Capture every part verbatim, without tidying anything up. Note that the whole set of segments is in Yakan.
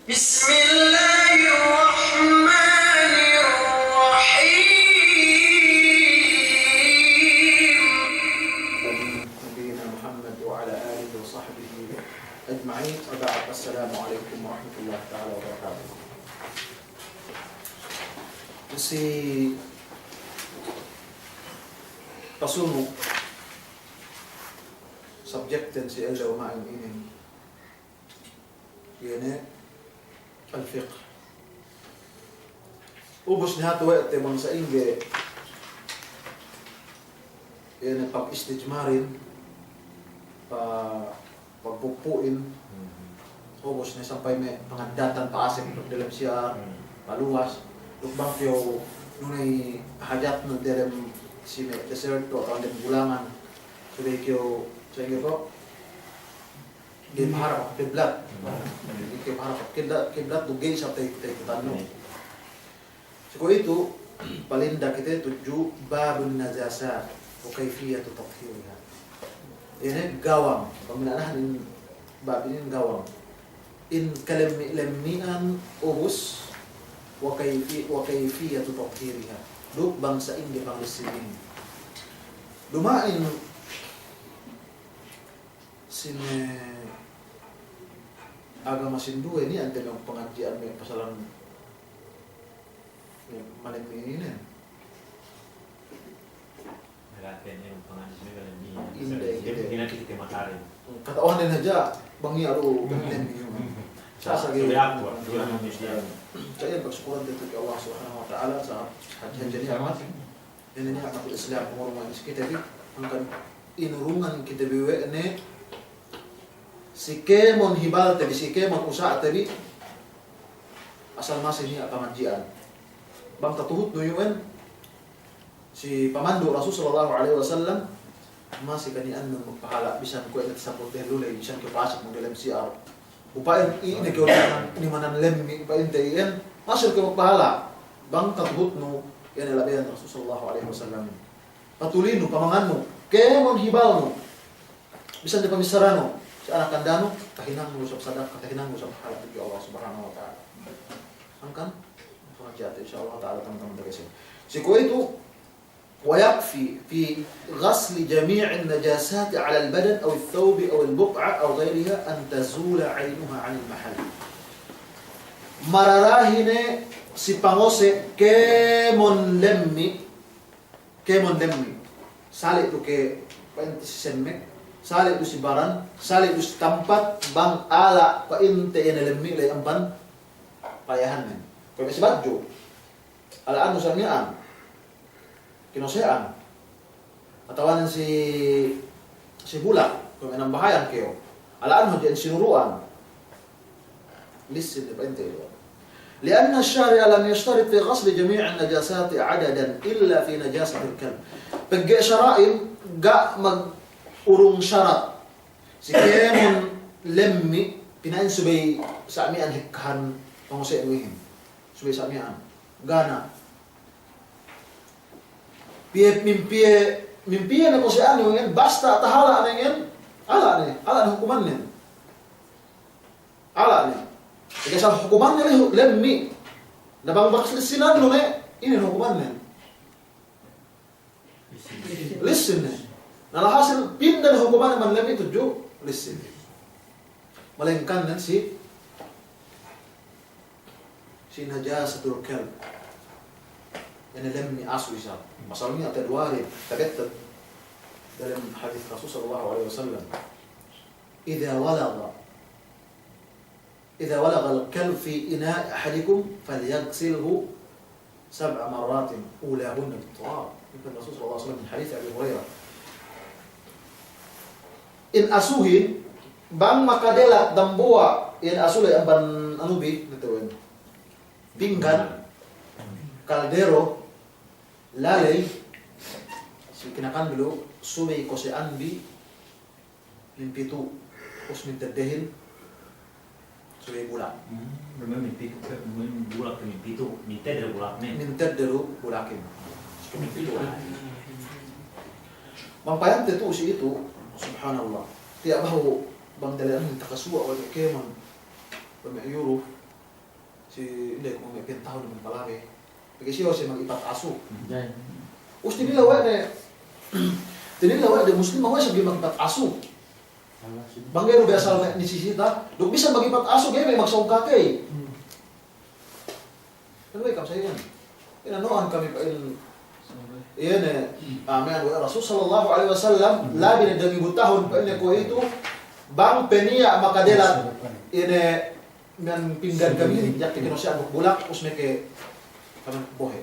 بسم الله الرحمن الرحيم. نبينا محمد وعلى آله وصحبه أجمعين. وبعد، السلام عليكم ورحمة الله تعالى وبركاته. Si pasunu' subject ten si ellew ma'in inin, iye ne al-fiqh. Ubus ne hatu we' te bang sa'ingge, iye ne pag-istijmarin, pa-, pagpuppu'in. Ubus ne sampay me' pangaddatan pa'asek duk delem siyar, paluwas. Duk bang kew nuney hajatnu delem si me' desert tu atawa delem gulangan, subey kew sa'ingge ko', ga'i paharap kiblat. Ga'i paharap kiblat, kiblat duk ga'i isab ta'i-, ta'ikutannu. Si kuwe'itu, palinda kite tudju babun najasat wa kayfiyatu tathiriha. Iye ne gawang, pamina'nahan in bab inin gawang. In kalemmi'-lemmi'an ubus wa kayfi-, wa kayfiyatu tathiriha. Duk bang sa'ingge panglissinin. Duma'in si me' agama sinduwe niya' ante me' pangadji'an me' pasalan me' malemmi' inin. Inde, inde. Kata'uhannen hadja bang niya' du malemmi' inin. Sa' sagi. Sa' iyan pagsukulan te tudju Allah Subhanahu wa Ta'ala, sa' hadja ni'mat. Ine ni'matul Islam, pangurungan si kite bi, hangkan inurungan kite bi we' ne, si kēmon hibalte bi, si kēmon usa'te bi, asal masi niya' pangadji'an. Bang tatuhutnu iyu'en, si pamandu' Rasul sallallahu alaihi wasallam, masi kani'annun magpahala', bisan kuwe' ne tasabbut dehellu ley, bisan kew pa'asek magdelem siyar. Upa'in ine kew nimanan, nimanan lemmi', upa'inte iyan, masi kew magpahala'. Bang tatuhutnu, iye ne labeyan Rasul sallallahu alaihi wasallam. Patulinu, pamangannu, kēmon hibalnu, bisan de pamissaranu, si anak kandanu, tahinangnu isab sadaka, tahinangnu isab pahala' tudju Allah Subhanahu wa Ta'ala. Hangkan, pangadji'an te, insya Allah Ta'ala, teman-teman, tagasin. Si kuwe'itu, ويكفي في غسل جميع النجاسات على البدن أو الثوب أو البقعة أو غيرها أن تزول عينها عن المحل. Mararahi ne si pangose' kēmon lemmi', kēmon lemmi'. Sali' du ke pa'inte si semmek, sali' du si baran, sali' du si tampat, bang ala' pa'inte iye ne lemmi' ley amban payahannen. Kuwe' me' si badju'. Ala'annu sa' miya'an. Kinose'an. Atawanen si, si bulak, kuwe' me' nambahayang kew. Ala'annu hadja sinuru'an. Lissin ne pa'inte ilu. لأن الشارع لم يشترط في غسل جميع النجاسات عددا إلا في نجاسة الكلب. Pegge' sara'in ga' magurung sarat si kēmon lemmi' pina'in subey sa' miya'an hekkahan pangose'nu ihin. Subey sa' miya'an. Ga' ne. Piye, min piye, min piye ne kose'annu iyan, basta tahala' ne iyan, ala' ne, ala' ne hukumannen. Ala' ne. Pegge' sa' hukumannen le-, lemmi'. Na bang bakas lissinannu ne, ine hukumannen? Lissin ne. Na alhasil, pinda ne hukumannen man lemmi' tudju lissin. Malayingkan ne si si najasatul kalb. Iye ne lemmi' asu isab. Pasal niya' taduwari, tabettad dalem hadis Rasul sallallahu alaihi wasallam. إذا ولغ، إذا ولغ الكلب في إناء أحدكم فليغسله سبع مرات أولاهن بالتراب. Pa'in Rasul sallallahu alaihi wasallam, hadis Abi Hurairah. In asuhin, bang makadela' dambuwa', in asu ley amban anu bi, ne tu'en. Pinggan, kaldero, laley, si kinakan bi lu, subey kose'an bi, min pitu', us min teddehin, subey bulak. Hmm, duma'in min pitu', min bulak min pitu', min tedde du bulakne. Min tedde du bulakin. Subey min pitu'. Bang payamte tu'u si itu, subhanallah. Tiya' bahu bang dale'an takasuwa' wal kēmon, bang me' yuru, Si, inde ku me' piyentahun ne magpalabi. Pegge' siye we' siye magipat asu. Jay. Us tinila we' ne, tinila we' de Muslim we' siye magipat asu. Bang ga'i du biya' asal me' nisisita, duk bisan magipat asu ga'i me' magsawung kakey. Hmm. Kan we' kam sa iyan. Ine no'an kami pa'in. Iye ne, ah, miya'an we' Rasul sallallahu alaihi wasallam, labi ne dangibu tahun pa'inne kuwe'itu, bang pe niya' makadelat, ine, miya'an pinggan kami, yak te kinose'an duk bulak, us meke, kaman bohe'.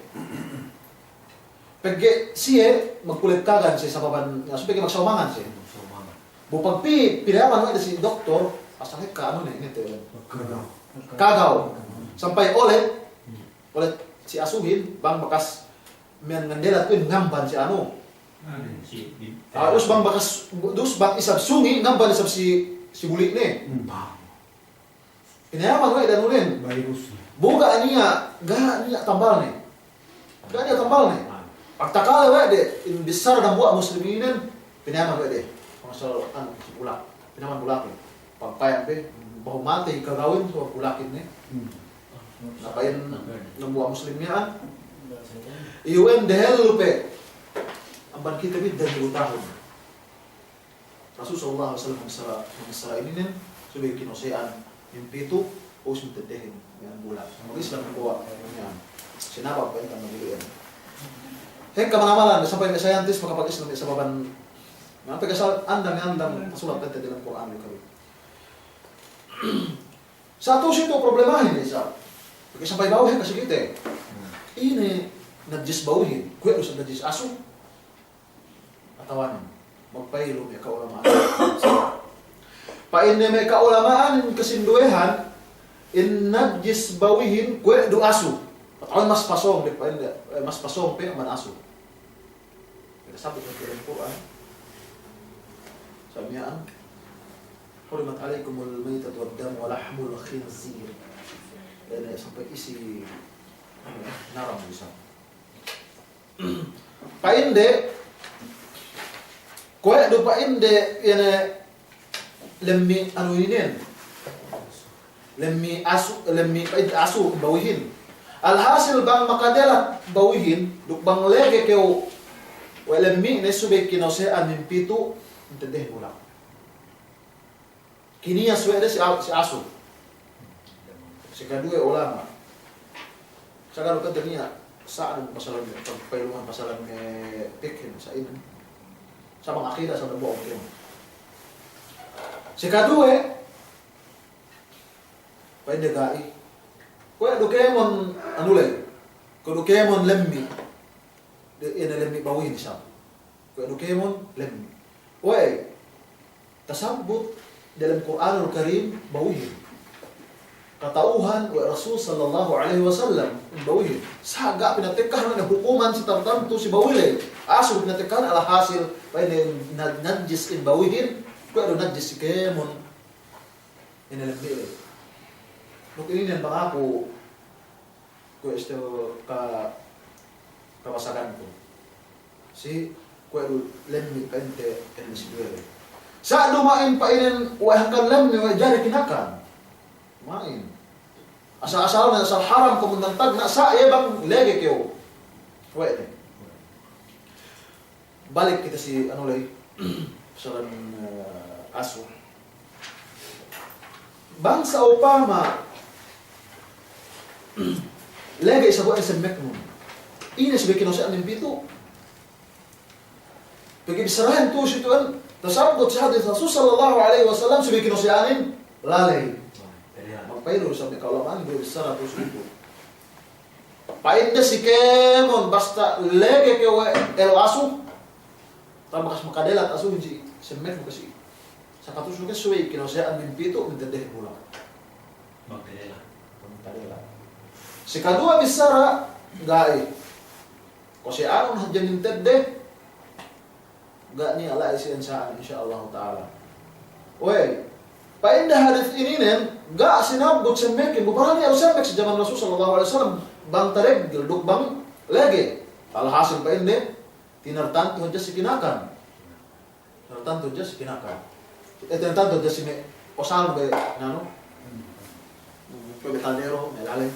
Pegge' siye magkulep kagan siye sababan, ya, so pegge' magsawmangan siye. Bu pagpi, pinayaman we' de si doktor, asal hekka anu ne, ine te. Kagaw. Kagaw. Sampay olet, olet si asuhin, bang bakas miya'an ngandelat tu'in ngamban si anu. Ah, dus bang bakas, dus bang isab sungi, ngamban isab si, si buli'ne. Hmm. Pinayaman we' de anunen. Virus. Bu ga' niya', ga' niya' tambalne. Ga' niya' tambalne. Pagtakale we' de, in bissara dambuwa' Musliminen, pinayaman we' de. Masal anu, si bulak. Pinayaman bulakin. Pagpayam pe, behu matey kagawin, so bulakin ne. Hmm. Na pa'in dambuwa' Muslim miya'an. Iyu'en dehellu pe. Amban kite bi dangibu tahun. Rasul sallallahu alaihi wasallam mangessara, mangessara ininen, subey kinose'an mimpitu', us minteddehin, miya'an bulak. Mag-Islam kuwe' miya'an. Sinabab pa'inte magili'en. Hekka manamal ne, sampay me' scientist makapag-Islam ne sababan, na pegge' asal andang-andang pasulat pa'inte dalem Kur'anil Karim. Sa' tu'u situ problemahin isab. Pegge' sampay bawi hekka si kite. Ine najis bawihin, kuwe' du sa' najis asu. Atawa magpailu me' ka'ulama'an. Pa'inne me' ka'ulama'an kasinduwehan, in najis bawihin kuwe' du asu. Atawa mas pasōng pe, pa'inne, eh, mas pasōng pe amban asu. Pegge' sabut ne dalem Kur'an. Sa' miya'an, "Hurrimat alaikumul maitatu wad damu wa lahmul khinzir." Ine sampay isi, anu, eh, naram bisa. Pa'inde, kuwe' du pa'inde, iye ne lemmi' anu inin. Lemmi' asu, lemmi' pa'inde asu bawihin. Alhasil bang makadelat bawihin, duk bang lege kew we' lemmi'ne subey kinose'an mimpitu', minteddehin bulak. Kiniyas we' de si a-, si asu. Sikaduwe ulama'. Sakalu kante niya', sa'an pasalan, pagpailuhan pasalan me' pikhin, sa'in. Sa' bang akida, sa' dambuwa' ungkin. Sikaduwe, pa'inde ga'i. Kuwe' du kēmon, anu ley. Kuwe' du kēmon lemmi'. De, iye ne lemmi' bawihin isab. Kuwe' du kēmon lemmi'. We'ey, tasabbut dalem Kur'anul Karim bawihin. Kata'uhan we' Rasul sallallahu alaihi wasallam bawihin. Sa' ga' pinatekkahan ne hukuman si tartantu si bawi ley. Asu pinatekkahan, alhasil, pa'inne na-, najis in bawihin, kuwe' du najis si kēmon ine lemmi' ley. Duk inin bang aku kuwe' istilah ka-, kabasaganku. Si kuwe' du lemmi' pa'inte ine si duwe ley. Sa' duma'in pa'inen we' hangkan lemmi' we' jari kinakan. Ma'in. Asal-asalne, asal haram kēmon tagna' sa' iye bang lege kew. Kuwe' ne. Balik kite si, anu ley, pasalan, eh, asu. Bang sa'upama lege isab we' semmeknun, ine subey kinose'an mimpitu'? Pegge' bissarahin tu'u si tu'en, tasabbut si hadis Rasul sallallahu alaihi wasallam subey kinose'anin laley. Magpailu isab me' ka'ulama'an, bissara tu'u si tu'u. Pa'inde si kēmon, basta lege kew we' elo' asu, tabakas makadelat asu hinji semmek makasi. Sakatus luke subey kinose'an mimpitu', minteddehin bulak. Makadelat. Makadelat. Sikaduwe bissara, ga'i. Kose'anun hadja mintedde, ga' niya' la'i siye sa'an, insya Allahu ta'ala. Wey, pa'inde hadis ininen, ga' sinabbut semmekin, bu parani aw semmek si jaman Rasul sallallahu alaihi wasallam, bang tareggel duk bang lege. Alhasil pa'inde, tinartantu hadja si kinakan. Tinartantu hadja si kinakan. Eh, tinartantu hadja si me' osal be, nanu? Kuwe' be tadero, me' laley.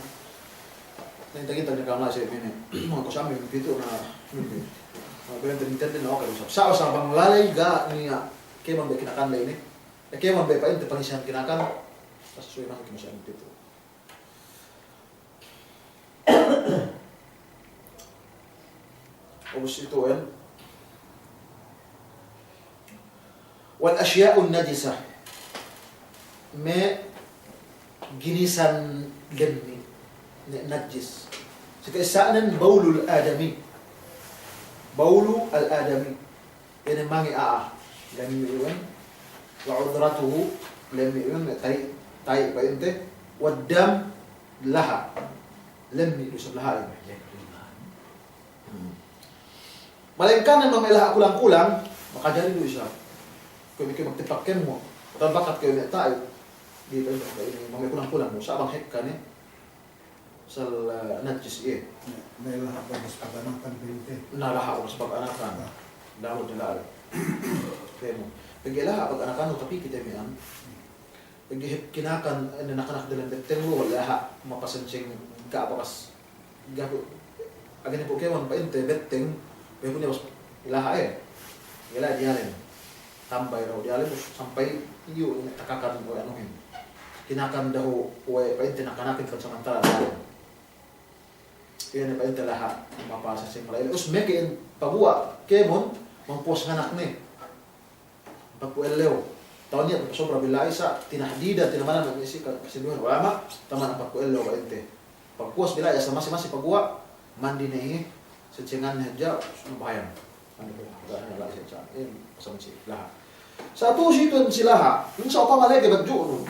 Neng tagita ne kam laley sa' mene. Mangko sa' me' pitu na, mene. Mangko ente mintedde na oke, sa', sa' bang laley ga' niya', kēmon be kinakan ley ne. Eh, kēmon be pa'inte pangisihan kinakan. Sa' suwe mangko kinakan sa' me' pitu. Ubus itu, en. Wal asya'un najisah. Me' ginisan lemmi', ne najis. Sika isa'nen baulul adami. Baulu al adami. Ine mange a'a, lemmi' iwen. Wa udratuhu, lemmi' iwen, ta'i', ta'i' pa'inte. Wad dam, laha'. Lemmi' du isab laha' iwen. Hmm. Malaingkan ne mame' laha' kulang-kulang, makajari du isab. Kuwe' miki magtipak kēmon, atawa bakat kuwe' me' ta'i'. Di pa'inte, mame' kulang-kulang, sa' bang hekka ne. Asal, eh, najis iye. Na, na laha' bagas paganakan pa'inte. Na laha' bagas paganakan. Ah. Dahu' dila' le. Kēmon. Pegge' laha' paganakan, tapi kite miya'an. Pegge' hep kinakan, eh, nakanak dalem betteng lu, laha' mapasenceng ga' bagas. Ga' bu, agene bu kēmon pa'inte betteng, pegge' bu ne bas laha', eh. Laha' diyalem. Tambay dahu' diyalem, sampay iyu' ne takakan we' anuhin. Kinakan dahu' we' pa'inte nakanakin kan samantala' diyalem. Iye ne pa'inte laha' mapasasing mala'i. Us meke in paguwa' kēmon, mangpuwas nganak ne. Ampatpū' ellew. Tawa' niya' pasobra bila'i sa' tinahdidan, tinamanan me' si ka-, kasinduwehan ulama', taman ampatpū' ellew pa'inte. Pagpuwas bila'i asal masi-masi paguwa', mandi ne iye, secengan ne hadja, nambahayang. Anu, ga' ne la'i sa', eh, pasal si laha'. Sa' tu'u si itu si laha', in sa'upama lege' badju'nun.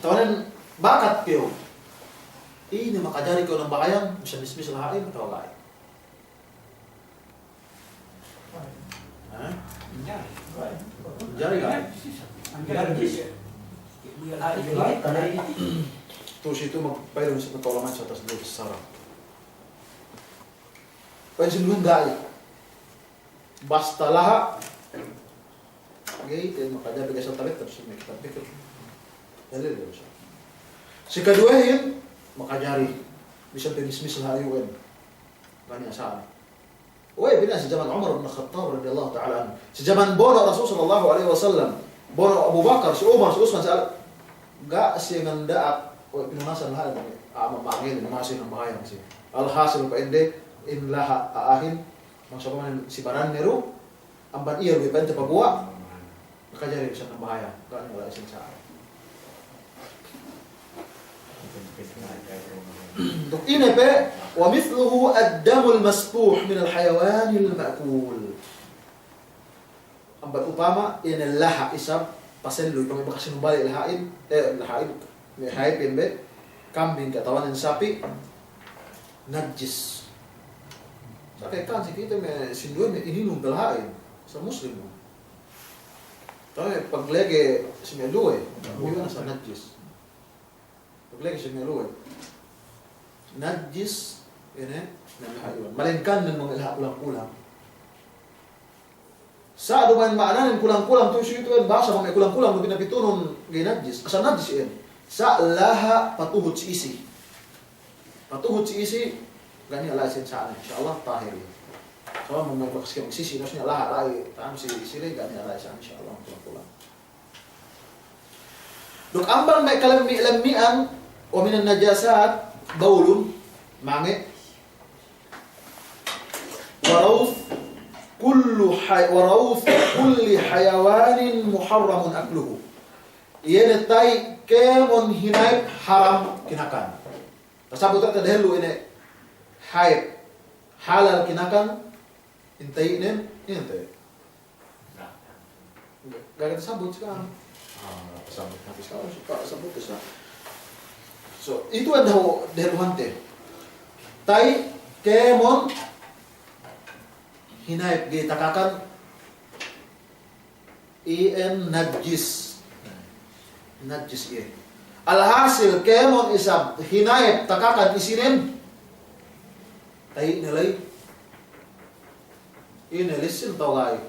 Tawanen bakat kew. Ine makajari kew nambahayang, bisa mismis laha'in, atawa ga'i. Ha? Jari ga'i. Tu'u si itu magpailun si pagkaulaman sa' atas dua besar. Pa'in si duwe ga'i. Basta laha', ga'i, te makajari ga'i sa' talet, tapus me' kitab fikih. Dalil ga'i sa'. Si kaduwehin, makajari. Bisan pe mismis laha' iyu'en. Ga' niya' sa'an. We'ey, pina'i si jaman Umar bin Khattab radiyallahu ta'ala anhu. Si jaman bono' Rasul sallallahu alaihi wasallam. Bono' Abu Bakar, si Umar, si Usman, si Ali. Ga' siye nganda'ak, we'ey, pinunasan laha' ine. A'a, ma-, mangel, masi nambahayang siye. Alhasil pa'inde, in laha' a'ahin, Bang sa'upama si baranne du, amban iye du pa'inte paguwa', makajari bisan nambahayang, ga' niya' la'i sin sa'an. Duk ine pe, wa mithluhu ad-damul masfuh minal hayawanil ma'kul. Amban upama, ine laha' isab, pasellu, upama bakas sinumbali' laha'in, eh, laha'in, me' hayepin be, kambing katawanen sapi', najis. Sa' ka'ekkahan si kite me' sinduwe me' ininum pe laha'in, sa' Muslim. Tawanen paglege' si me' duwe, iye na sa' najis. Paglege' si me' duwe. Najis, ine, me' laha' iwan. Malaingkan ne me' laha' kulang-kulang. Sa' duma'in ma'ananen kulang-kulang tu'u si itu, en, bahasa me' kulang-kulang du pinapitunun ga'i najis. Asal najis iyan. Sa' laha' patuhut si isi. Patuhut si isi, ga' niya' la'i sin sa'an. Insya Allah tahir iyan. Sa' me' bakas ke magsisi, maksudnya laha' la'i, ta'anu si isi la'i, ga' niya' la'i sa'an, insya Allah, kulang-kulang. Duk amban me' kalemmi'-lemmi'an, wa minan najasat, bawlun, mange', wa rawth kullu hay-, wa rawth kulli hayawanin muharramun akluhu. Iye ne ta'i' kēmon hinayep haram kinakan. Tasabut te dehellu ine hayep halal kinakan, in ta'i'nen, ine ta'i'. Ga' kite sabut si ka'am. Ah, sabut. Sabut, sabut, sabut. So, itu anda ho, dehelluhante. Ta'i' kēmon hinayep ga'i takakan iyan najis. Najis iye. Alhasil kēmon isab hinayep takakan isinen. Ta'i' ne la'i. Ine, lissin atawa ga'i.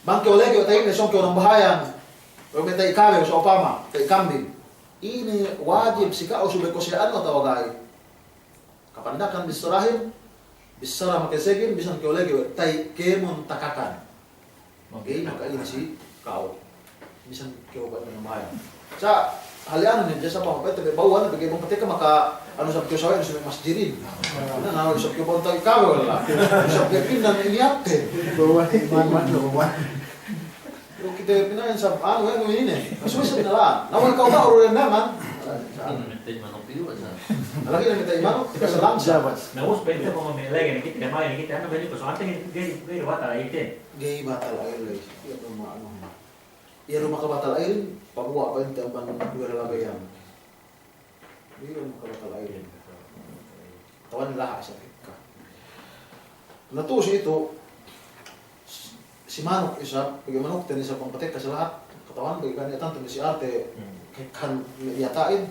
Bang kew lege' ta'i' ne sōng kew nambahayang. We'ey me' ta'i' kabew sa'upama, ta'i' kambing. Ine wajib si ka'u subey ko' siye anu atawa ga'i. Kapandakan bissarahin, bissara makasegin, bisan kew lege we', ta'i kēmon takakan. Ga'i maka ine si ka'u. Bisan kew bang mayam. Sa' hali anu ne, jasa pa mapete be bawal, pegge' bang pateka maka anu sa' kew sawe', anu sa' masjidin. Na, na, sa' kew bang ta'i kawe wala. Sa' kew pinda ne niyatte. Bawa, bawa, bawa. Lu kite pina'in sab anu, anu ine. Suwi sab nalan. Na wal ka'u ba'u ru lendangan. Lagi' na mite manuk, tika salang sa'. Na us pa'inte ko' me' lege ne kite, kema'in ne kite, anu beli ko' so ante ga'i, ga'i batal ite. Ga'i batal air lagi. Iye du ma anu. Iye du makabatal air, paguwa' pa'inte amban duwe lalabeyan. Iye du makabatal air. Tawan laha' isab hekka. Na tu'u si itu, si manuk isab, pegge' manukten isab bang pateka si lahat, katawan pegge' kan iye tantu ne si arte, hekkan me' iyata'in,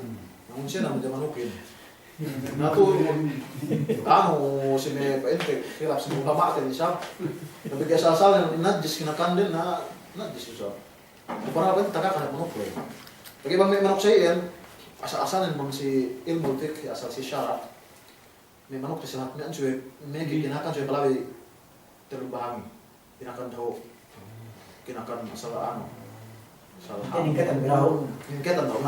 na ungsiye na me' manukin. Na tu'u, anu, si me' pa'inte, hilaf si me' ulama'ten isab, na pegge' asal-asal najis kinakanden, na najis isab. Kumpara bang takakan manuk le. Pegge' bang me' manuk sa' iyan, asal-asalnen bang si ilmu fikhi, asal si sara'. Me' manuk si lahat me' anu subey, me' kinakan subey palabey tellu bahangi. Kinakan dahu'. Kinakan asal anu. Asal ham. Kinakan dahu'. Kinakan dahu'.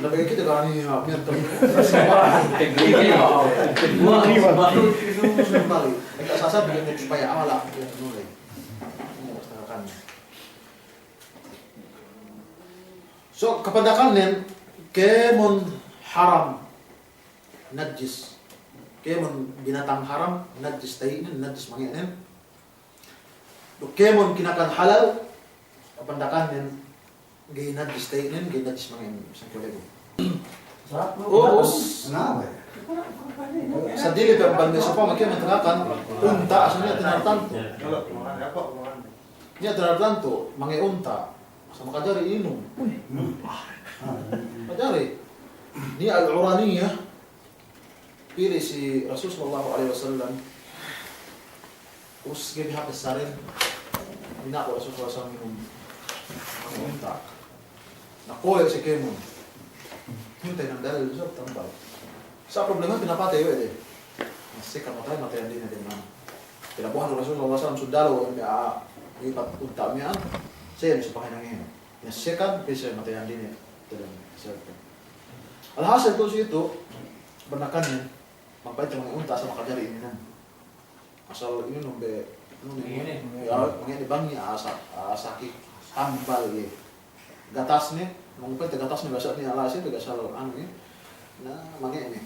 Labi kite kan ine, ya, biar tem-, balik. Eka sasa bikin supaya awal lah, biar nulai. Ini takakan. So, kapandakannen, kēmon haram, najis. Kēmon binatang haram, najis ta'i'nen, najis mange'nen. Duk kēmon kinakan halal, kapandakannen, ga'i najis ta'i'nen, ga'i najis mange'nen. Sangkelebu. Ubus. Sadili pe bang me' sopama kēmon takakan, unta', asal niya' tinar tantu. Niya' tinar tantu, mange' unta'. Sa' makajari inum. Makajari. Niya' al-Uraniyah, pili' si Rasul sallallahu alaihi wasallam, us ga'i bi hāp sarin, dina'ak we' Rasul sallallahu alaihi wasallam inum mange' unta'. Na kowe' si kēmon. Hintay nang dalil sa' tambal. Sa' problema pinapatey we' de. Na seka matey, mateyan dine de ma'ana. Pinabo'ohan Rasul sallallahu alaihi wasallam sudalu, me' a'a, ipat unta' miya'an, sa' iyan bisa pakahinang iyan. Na seka, bisa mateyan dine, telan, seka. Alhasil tu'u si itu, bennakannen, magpa'inte mange' unta' sa' makajari inum. Asal inum be, anu ne, mange'ne bang niya' asa-, asaki tambal iye. Gatasne, bang pa'inte gatasne biasa niya' lasa, biasa anu iye. Na, mange'ne.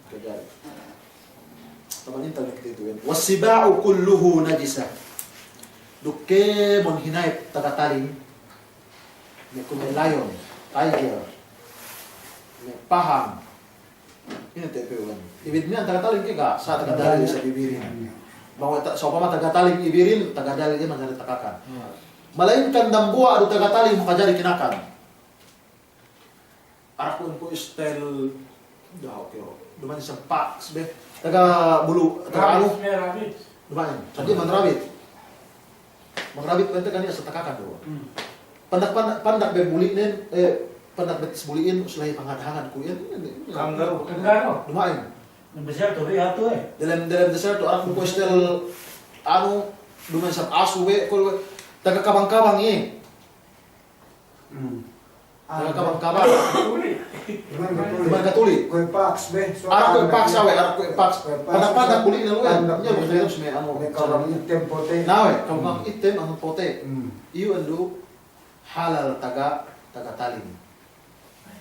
Kajari. Taman intal ne kite itu iyan. Wassiba'u kulluhu najisah. Duk kēmon hinayep taga taling. Me' kuwe' lion, tiger. Me' pahang. Ine te' pe ulan. Ibid miya'an taga taling ke ga', sa' taga dalil isab ibirin. Bang we' ta-, sa'upama taga taling ibirin, taga dalil iye manjari takakan. Malayingkan dambuwa' du taga taling makajari kinakan. Arak ku style, dah, oke, oh. Duma'in isab fox be. Taga bulu, taga anu. Rabbit, rabbit. Duma'in. Sa' di man rabbit. Bang rabbit pa'inte kan iye asal takakan du. Pandak, pandak, pandak be buli'nen, eh, pandak be tis buli'in, us la'i panghad-hangad ku iyan. Kangaroo. Kangaroo. Duma'in. Dem deserto be atu, eh. Delem, delem deserto, arak ku style, anu, duma'in isab asu be, kol be, taga kabang-kabang iye. Taga kabang-kabang. Duma'in katuli. Duma'in katuli. Kuwe' fox be. Arak kuwe' fox awe', arak kuwe' fox. Pandak-pandak kulit ne lu'en. Niya' bukan itu sime anu. Kuwe' kabang item pote. Na we', kabang item anu pote. Iyu' andu halal taga, taga taling.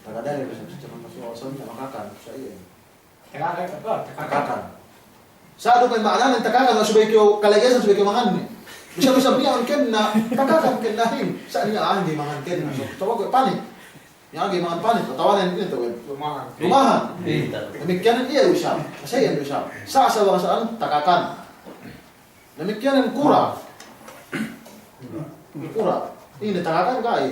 Taga dalil bisa, bisa makakan, sa' iye. Takakan apa? Takakan. Takakan. Sa' du pa'in ma'ananen takakan, subey kew kalegesan, subey kew mangan ne. Bisa-bisa miya'an kenna, takakan kennahin. Sa' niya' a'a ga'i mangan kenna. So, coba kuwe' panik. Niya' a'a ga'i mangan panik. Atawa ne ine tu, wen. Lumahan. Lumahan. Damikkiyanen iye du isab. Sa' iye du isab. Sa' asal bang sa'an takakan. Damikkiyanen kura. Kura. Ine takakan ga'i.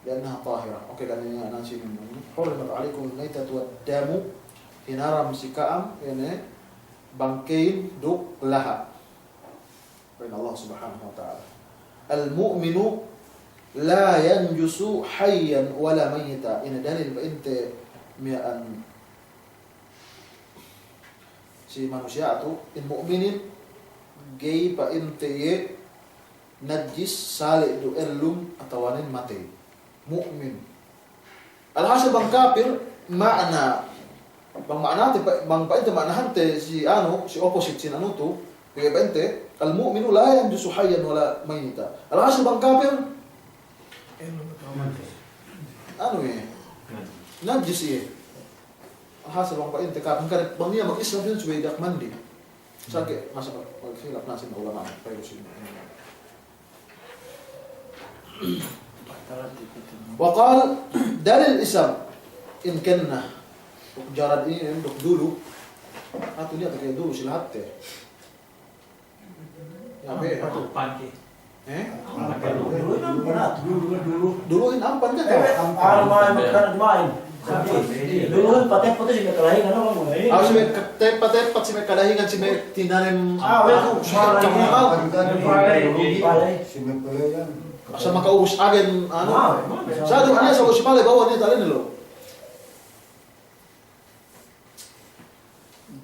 لأنها طاهرة. Oke, kan ini anak sini. حرمت عليكم الميتة والدم. Hinaram si ka'am, ine, bangkeyin duk laha'. Pa'in Allah Subhanahu wa Ta'ala, المؤمن لا ينجس حيا ولا ميتا. Ine dalil pa'inte miya'an si manusiya' tu, in mu'minin, ga'i pa'inte iye najis sali' du ellum atawanen matey. Mu'min. Alhasil bang kapir, ma'na, bang ma'nate, bang pa'inte ma'nahante si anu, si opposite sin anu tu, pegge' pa'inte, المؤمن لا ينجس حيا ولا ميتا. Alhasil bang kapir, anu iye, najis iye. Alhasil bang pa'inte kapir, bang niya' mag-Islam subey da'a mandi. Sage masa magkhilaf na sin ulama', pa'in sin. Wa qal, dalil isab, in kenna, duk jarad inin, duk dulu, atu niya' pegge' dulu si lahatte. Ya, be. Atu pangke. Eh? Duluhin ampan, atu. Duluhin ampan ka? Eh, ampan, ampan, ampan. Duluhin patepet si me' kadahingan, ano, eh? Ah, si me' patepet si me' kadahingan, si me' tinanem. Ah, we' ku, si me' kamumal. Paley. Paley. Si me' paley yan. Asal makaubus agen, anu. Ah, sa' du niya' sa' si paley bawa niya' talin lo.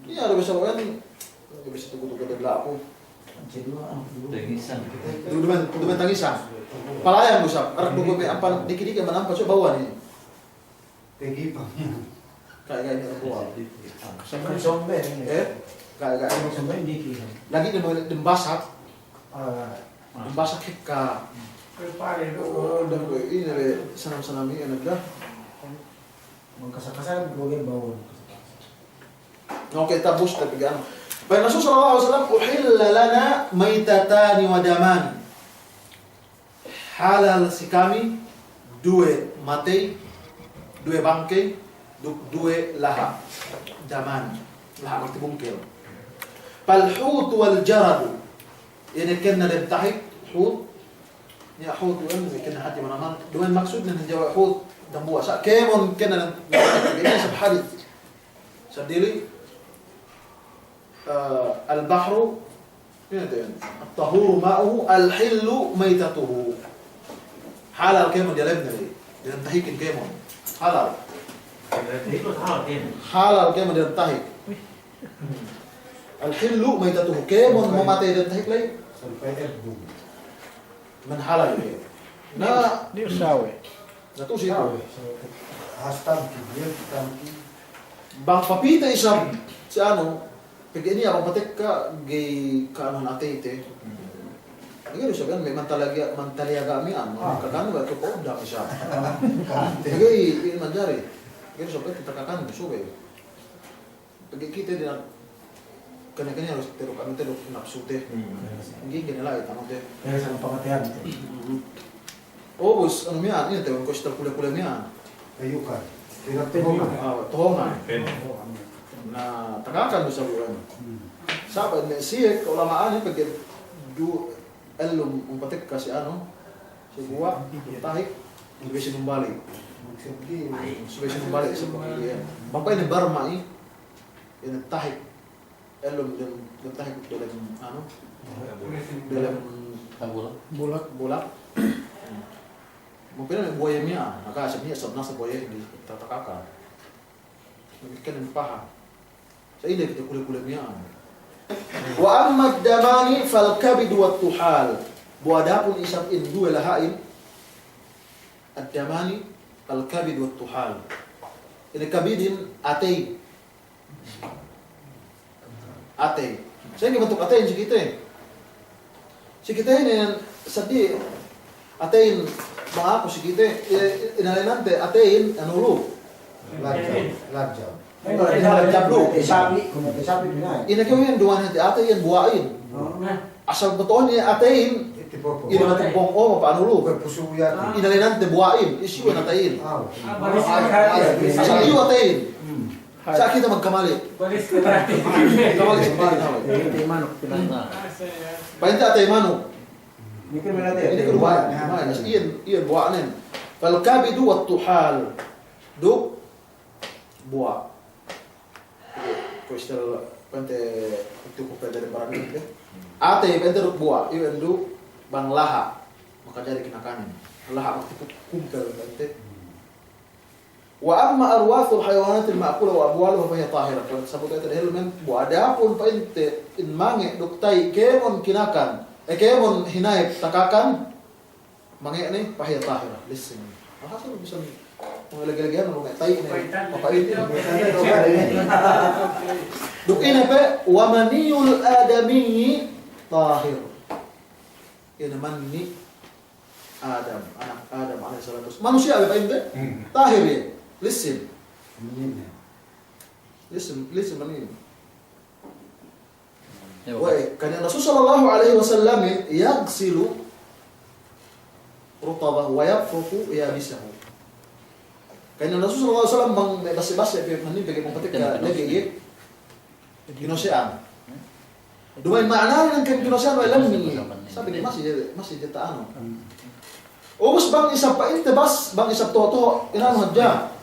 Iye, du bisa bawa ni, du bisa tuku-tuku de laku. Tangisan. Du, du men, du men tangisan. Palayan du sa', arak du me' ampan diki'-diki' men ampan, so bawa ni. Pegge' pa. Ga'i, ga'i, ga'i, bawa. Sampai sombe, eh? Ga'i, ga'i. Sombe diki'. Lagi' dem, dem basak. Ah. Dem basak hekka. Prepare, oh, dem, ine le, sanam-sanam iye ne da. Mangkasa-kasa, bawa, bawa. Oke, tabus, tapi kan. Pa'in Rasul sallallahu alaihi wasallam, أحل لنا ميتتان ودمان. Halal si kami duwe matey, duwe bangkey, duk duwe laha'. Daman. Laha' magtibungkel. فالحوت والجرد. Ine kenna dem tahik, hut. Niya' hut, duwe, kenna hadje manamal. Duwe maksudnen jawa hut, dambuwa'. Sa' kēmon kenna dem, ine sab hadis. Seddili, eh, البحر, ine te, الطهور ماؤه الحل ميتته. Halal kēmon diyalemne, diyalem tahikin kēmon. Halal. Halal kēmon diyalem tahik. الحل ميتته. Kēmon mamatey diyalem tahik ley. Sampay ebbu. Men halal iye. Na, di usawe. Na tu si tu. Has tangki, iye tangki. Bang papite isab, si anu, pegge' niya' bang patekka ga'i ka'anuhan ateyte. Ga'i du isab, me' mantaliyaga, mantaliyaga miya'an, ah, kaganu ga'i tu pa'udang isab. Ga'i, iye manjari. Ga'i du isab, kita kaganu, subey. Pegge' kite dina'ak kaniya-kaniya harus teruk anu teruk napsute. Hmm. Ingge, ingge ne la'i tanute. Kaya sa' pamateyan tu. Hmm. Ubus, anu miya'an, ine te, kuwe' sital kule-kule miya'an. Ayukan. Tohongan. Ah, tohongan. Pen. Na, takakan du sabu'an. Hmm. Sabab me' siye ka'ulama'anin pegge' du ellum umpatekka si anu, si guwa', tahik, subey sinumbali'. Subey sinumbali', subey sinumbali'. Bang pa'in barma'i, ine tahik, ellum dem, dem tahik, dem, anu, dem bulak. Bulak. Mungkin ine buwaye miya'an, maka asal niya' sab nasa buwaye di tatakakan. Mungkin ine paha. Sa' ine kite kule-kule miya'an. وأما الدمان فالكبد والطحال. Bu adapun isab in duwe laha'in, الدمان الكبد والطحال. Ine kabidin atey. Atey. Sa'ingge bantuk ateyin si kite? Si kite inin seddili ateyin, bang aku si kite, i-, inēnante ateyin anu lu. Lajab, lajab. Ine kew iyan dumanen hāti ateyin buwa'in. Asal beto'ohne ateyin, ine bang bong o apa anu lu. Inēnante buwa'in, isi iyan ateyin. Sa' iyu ateyin. Sa' kite magkamali'. Kamali' si kite. Pa'inte atey manuk. Ine ke buwa'nen. Iyan, iyan buwa'nen. Fal kabidu wat tuhal. Duk buwa'. Kuwe' istel pa'inte, waktu ku pa'inte duk baran inin, ya. Ate pa'inte duk buwa', iye du bang laha'. Makajari kinakanin. Laha' waktu ku kumpel pa'inte. Wa amma arwathul hayawanatil ma'kula wa abwaluha fahiya tahira. Sabut ate dahil men, bu adapun pa'inte in mange' duk ta'i kēmon kinakan, eh, kēmon hinayep takakan, mange' ne, fahiya tahira, lissin. Alhasil bisan mangalegehan lu me' ta'i ne, papa'in. Duk ine pe, wa maniyul adamiyyi tahir. Ine manni Adam, anak Adam alaihi salatu wassalam. Manusiya' be pa'inte? Hmm. Tahir iye, lissin. Hmm. Lissin, lissin manni. We'ey, kan Rasul sallallahu alaihi wasallam yaghsilu rutabahu wa yatruku yabisahu. Kan Rasul sallallahu alaihi wasallam bang basse-basse pe manni pegge' bang patekka lagi iye kinose'an. Duma'in ma'ananen kan kinose'an we' lemmi. Sabi masi, masi jeta anu. Ubus bang isab pa'inte bas, bang isab toho-toho, inanu hadja.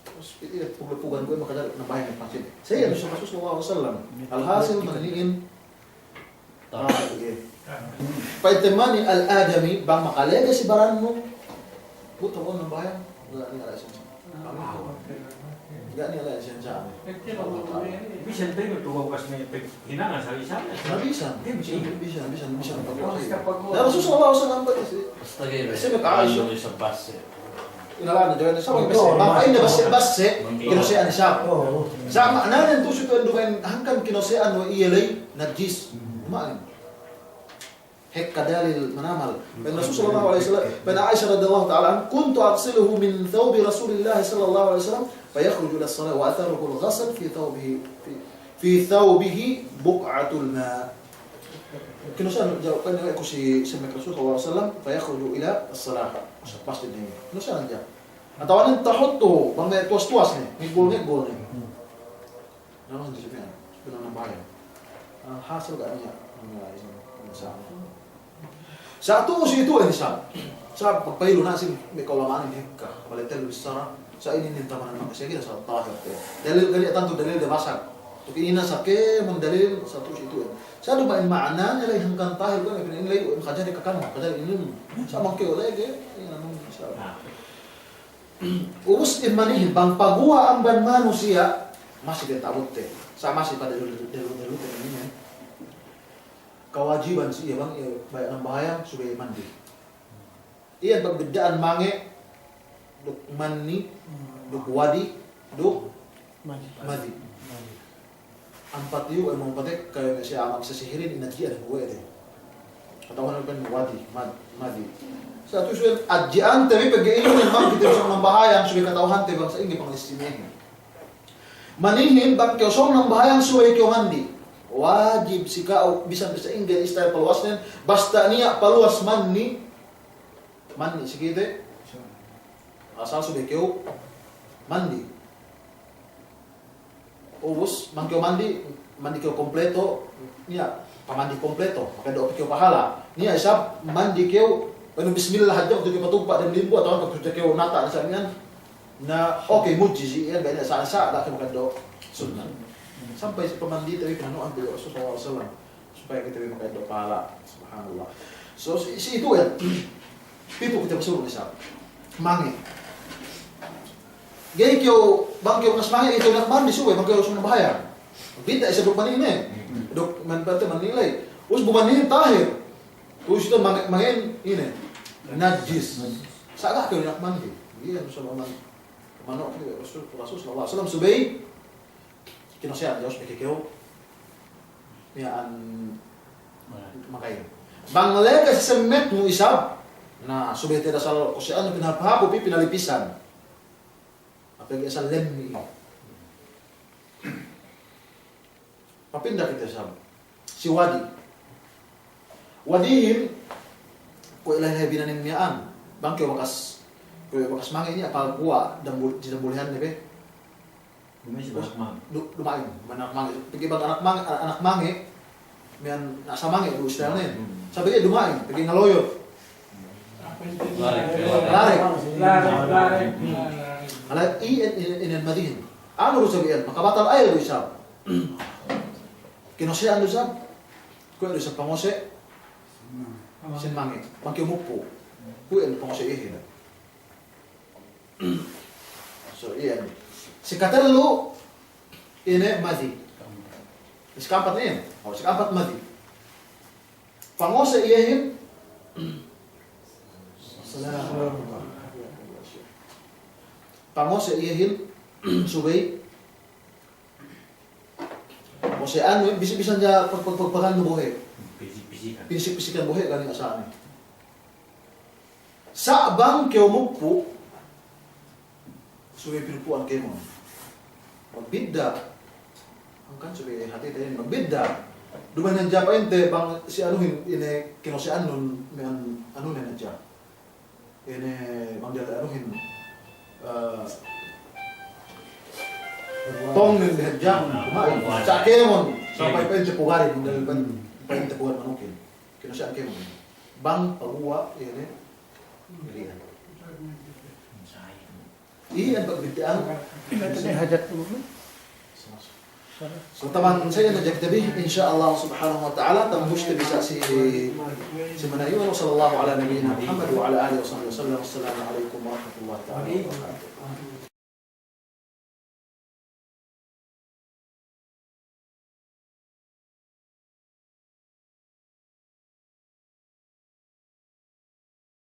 Ubus, ite, puglu-pugluhan kuwe' makajari nambahayang pa'inte. Sa iye Rasul sallallahu alaihi wasallam. Alhasil mannihin. Pa'inte manni al-adami, bang makalege si barannu, bu tabo'on nambahayang, ga' niya' la'i siyan sa. Ga' niya' la'i siyan sa. Bisan tayo tuwa kas ne pag hinangan sa bisan. Bisan. Bisan, bisan, bisan. Na Rasul sallallahu alaihi wasallam pa'inte si. Astaga, si Aisha. Inalana, jawab, sa' bang basse, bang pa'inne basse-basse, kinose'an isab. Sa' ma'ananen tu'u si tu'u duma'in hangkan kinose'an we' iye ley najis. Duma'in. Hekka dalil manamal. Pa'in Rasul sallallahu alaihi wasallam, pa'in Aisha radhiyallahu ta'ala anha, "Kuntu aghsiluhu min thawbi Rasulillah sallallahu alaihi wasallam, fa yakhruju ila as-salah wa atharuhu al-ghasl fi thawbihi, fi, fi thawbihi buq'atul ma'." Kinose'an, jawab, pa'in, we' ku si, si me' Rasul sallallahu alaihi wasallam, fa yakhruju ila as-salah. Sa' pasti ne. Kinose'an hadja. Atawa ne tahuttuhu, bang me' tuwas-tuwas ne, ngeggul-ngeggul ne. Na, masi si me' anu, si me' nambahayang. Alhasil ga' niya', niya' isab, niya' isab. Sa' tu'u si itu'en isab. Sa' pagpahilu na si me' ka'ulama'anin hekka, bale tellu bissara, sa' inin, inin tamanan makasegi, sa' tahir te. Dalil ga' niya' tantu dalil de basag. Tapi inin sa' kēmon dalil, sa' tu'u si itu'en. Sa' duma'in ma'anane ley hangkan tahir, kan inin ley, makajari kakan, makajari inin. Sa' bang kew ley, inin, sa'. Ubus in manihin, bang paguwa' amban manusiya', masi de ta'abut te. Sa' masi pa'in delu-, delu-, delu-, te manihin. Kawajiban si iye bang, iye baya' nambahayang, subey mandi. Iye pagbidda'an mange', duk manni, duk wadi, duk madhi. Madhi. Ampat iyu, eh, ampat iyu, kaya si a'a magsisihirin, inadji'an kuwe' de. Kata'uhan pa'in wadi, mad-, madhi. Sa' tu'u suwe adji'ante bi pegge' inin bang kite bisan nambahayang, subey kata'uhante bang sa'ingge panglissimehen. Manihin bang kew sōng nambahayang subey kew mandi. Wajib si ka'u bisan sa'ingge istayel paluwasnen, basta niya' paluwas manni, manni si kite. Asal subey kew mandi. Ubus, bang kew mandi, mandi kew kompleto, niya', pamandi kompleto, maka'eddo' kew pahala. Niya' isab, mandi kew, anu bismillah hadja, waktu kew patumpa' dem limbu, atawa waktu kew nata', isab iyan, na, oke, mujjiz iyan, ga' niya' sa', sa', ga' kew maka'eddo' sunnat. Sampay si pamandi, tapi pinanu'an bi Rasul sallallahu alaihi wasallam. Supaya kite bi maka'eddo' pahala. Subhanallah. So, si, si itu ya. Pitu kite bi suruh isab. Mange'. Ga'i kew, bang kew ngas mange', ga'i kew nambahayang, subey, bang kew sōng nambahayang. Bidda' isab duk manine. Duk man-, bante manine ley. Ubus bu manine tahir. Ubus itu mange', mange' ine. Najis. Sa' ga' kew nambahayang. Iye, Rasul, Rasul sallallahu alaihi wasallam subey kinose'an, jawab si kew. Miya'an mangga'i. Bang lege si semmetnu isab. Na, subey te dasal kose'an pinahapu-hapu pi pinalipisan. Apalagi asal lemmi. Papinda kite isab. Si wadi. Wadihin, kuwe' lahi-lahi binanen miya'an. Bang kew bakas, kuwe' bakas mange' niya' apal kuwa' dambul-, di dambulihan ne be. Duma'in si anak mange'. Du-, duma'in, anak mange'. Pegge' bang anak mange', anak mange', miya'an nasa mange' du istilahnen. Hmm. Sa' pegge' duma'in, pegge' ngaloyot. Larik. Larik. Larik. Ala iyan, iyan, iyan madihin. Anu du isab iyan, makabatal a'a du isab. Kinose'an du isab. Kuwe' du isab pangose' sin mangit. Bang kew muppu'. Kuwe' du pangose' iyehin. So, iyan. Si katellu, ine, madhi. Si ka'ampat ne iyan. O, si ka'ampat madhi. Pangose' iyehin. Pangose' iyehin subey. Pangose' anu, bisi-, bisan hadja pag-, pag-, pag-, paganu bohe'. Pisik-pisikan. Pisik-pisikan bohe' ga' niya' sa'ne. Sa' bang kew muppu', subey pinuppu'an kēmon. Magbidda'. Hangkan subey hātite iyan magbidda'. Duma'in hadja pa'inte bang si anuhin ine kinose'annun miya'an anunen hadja. Ine bang diyalem anuhin, eh, tongnen hadja. Sa' kēmon, sampay pa'inte pugarin, diyalem pa'in-, pa'inte pugari manukin. Kinose'an kēmon. Bang paguwa', iye ne. Iyan pagbidda'an. Ina tadi hajat dulu. So, taman sa' iyan hadja kite bi, insya Allah subhanahu wa ta'ala, tambuste bi sa' si, si manayu'an. Wa sallallahu ala nabiyyina Muhammad wa ala alihi wa sahbihi wa sallam. Assalamu alaikum warahmatullahi ta'ala wabarakatuh.